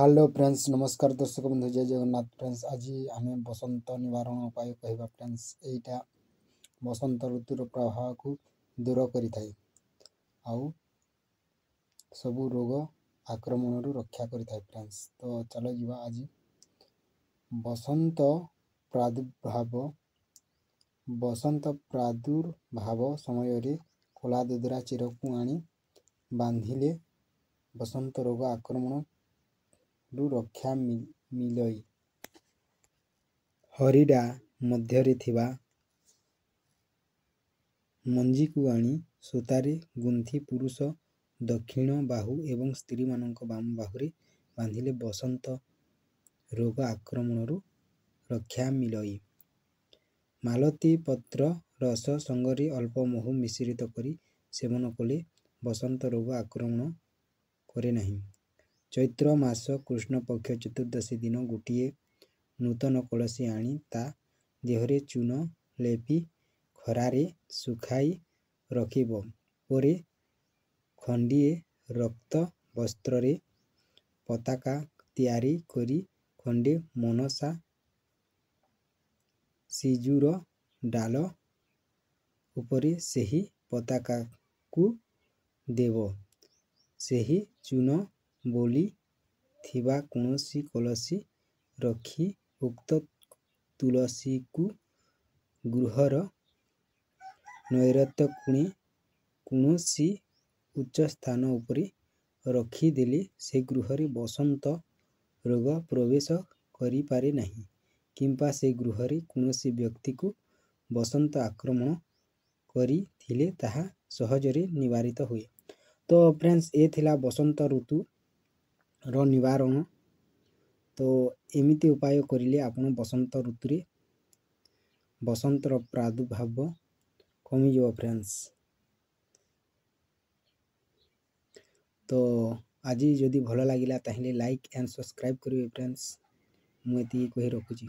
Hello friends, ନମସ୍କାର ଦର୍ଶକ ବନ୍ଧୁ, ଜୟ ଜଗନ୍ନାଥ। ଫ୍ରେଣ୍ଡସ୍, ଆଜି ଆମେ ବସନ୍ତ ନିବାରଣ ଉପାୟ କହିବା। ଫ୍ରେଣ୍ଡସ୍, ଏଇଟା ବସନ୍ତ ଋତୁର ପ୍ରଭାବକୁ ଦୂର କରିଥାଏ ଆଉ ସବୁ ରୋଗ ଆକ୍ରମଣରୁ ରକ୍ଷା କରିଥାଏ। ଫ୍ରେଣ୍ଡସ୍, ତ ଚାଲ ଯିବା ଆଜି। ବସନ୍ତ ପ୍ରାଦୁର୍ଭାବ ସମୟରେ କଳା ଦୁଦୁରା ଚେରକୁ ଆଣି ବାନ୍ଧିଲେ ବସନ୍ତ ରୋଗ ଆକ୍ରମଣରୁ ରକ୍ଷା ମିଳଇ। ହରିଡ଼ା ମଧ୍ୟରେ ଥିବା ମଞ୍ଜିକୁ ଆଣି ସୂତାରେ ଗୁନ୍ଥି ପୁରୁଷ ଦକ୍ଷିଣ ବାହୁ ଏବଂ ସ୍ତ୍ରୀମାନଙ୍କ ବାମ ବାହୁରେ ବାନ୍ଧିଲେ ବସନ୍ତ ରୋଗ ଆକ୍ରମଣରୁ ରକ୍ଷା ମିଳଇ। ମାଳତୀ ପତ୍ର ରସ ସଙ୍ଗରେ ଅଳ୍ପ ମହୁ ମିଶ୍ରିତ କରି ସେବନ କଲେ ବସନ୍ତ ରୋଗ ଆକ୍ରମଣ କରେ ନାହିଁ। ଚୈତ୍ର ମାସ କୃଷ୍ଣପକ୍ଷ ଚତୁର୍ଦ୍ଦଶୀ ଦିନ ଗୋଟିଏ ନୂତନ କଳସୀ ଆଣି ତା ଦେହରେ ଚୂନ ଲେପି ଖରାରେ ଶୁଖାଇ ରଖିବ। ପରେ ଖଣ୍ଡିଏ ରକ୍ତ ବସ୍ତ୍ରରେ ପତାକା ତିଆରି କରି ଖଣ୍ଡେ ମନସା ସିଜୁର ଡାଳ ଉପରେ ସେହି ପତାକାକୁ ଦେବ। ସେହି ଚୂନ ବୋଳି ଥିବା କୌଣସି କଳସୀ ରଖି ଉକ୍ତ ତୁଳସୀକୁ ଗୃହର ନୈଋତ୍ୟ କୋଣେ କୌଣସି ଉଚ୍ଚ ସ୍ଥାନ ଉପରେ ରଖିଦେଲେ ସେ ଗୃହରେ ବସନ୍ତ ରୋଗ ପ୍ରବେଶ କରିପାରେ ନାହିଁ କିମ୍ବା ସେ ଗୃହରେ କୌଣସି ବ୍ୟକ୍ତିକୁ ବସନ୍ତ ଆକ୍ରମଣ କରିଥିଲେ ତାହା ସହଜରେ ନିବାରିତ ହୁଏ। ତ ଫ୍ରେଣ୍ଡସ୍, ଏ ଥିଲା ବସନ୍ତ ଋତୁର ନିବାରଣ। ତ ଏମିତି ଉପାୟ କରିଲେ ଆପଣ ବସନ୍ତ ଋତୁରେ ବସନ୍ତର ପ୍ରାଦୁର୍ଭାବ କମିଯିବ। ଫ୍ରେଣ୍ଡସ୍, ତ ଆଜି ଯଦି ଭଲ ଲାଗିଲା, ତାହେଲେ ଲାଇକ୍ ଆଣ୍ଡ ସବସ୍କ୍ରାଇବ୍ କରିବେ। ଫ୍ରେଣ୍ଡସ୍, ମୁଁ ଏତିକି କହି ରଖୁଛି।